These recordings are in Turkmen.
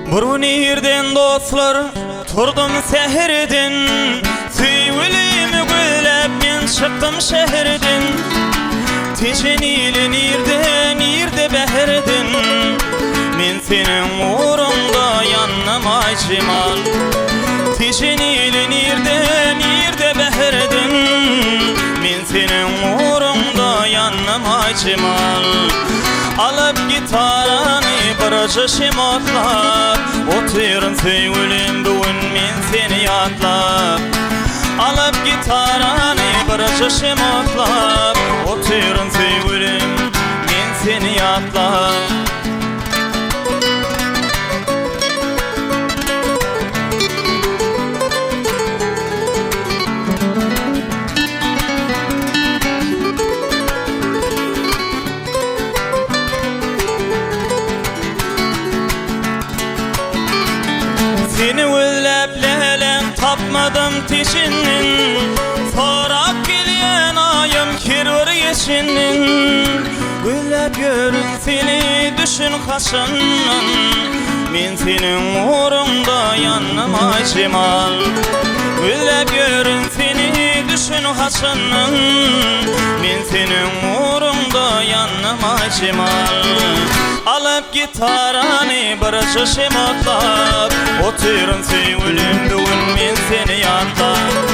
Bir gün irden dostlar turdum säherden Söýgülimi gözläp men çykdym şäherden Tejen ili nirde, nirde bäherden Men seniň ugruňda ýandym Aýjemal Tejen ili nirde, nirde bäherden Men seniň ugruňda ýandym Aýjemal Alyp gitarany birje şem otlap Otyryn söýgülim bu gün men seni ýatlap Alyp gitarany birje şem otlap Otyryn söýgülim men seni ýatlap. Seni gözläp läläm tapmadym teşinden Sorap gelýän aýym her bir geçenden Gözläp ýörün seni düşün haçandan Men seniň ugruňda ýandym Aýjemal Gözläp ýörün seni düşün haçandan Men seniň ugruňda ýandym Aýjemal Alyp gitarany birje şem otlap Otyryn söýgülim bu gün men seni ýatlap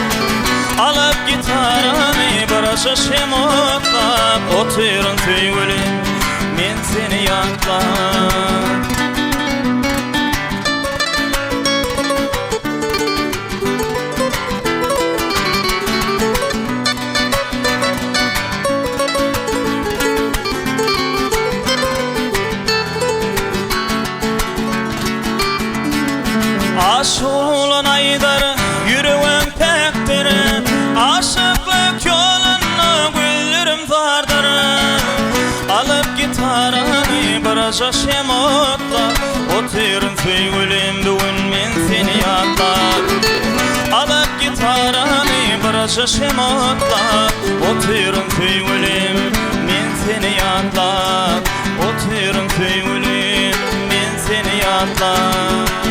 Alyp gitarany birje şem otlap Otyryn söýgülim men seni ýatlap. Aşyk bolan aýdar, ýüregim päkdir, Aşyklyk ýolunda güllerim zardyr. Alyp gitarany birje şem otla, Otyryn söýgülim bu gün men seni ýatlap. Alyp gitarany birje şem otla, Otyryn söýgülim men seni ýatlap. Otyryn söýgülim men seni ýatlap.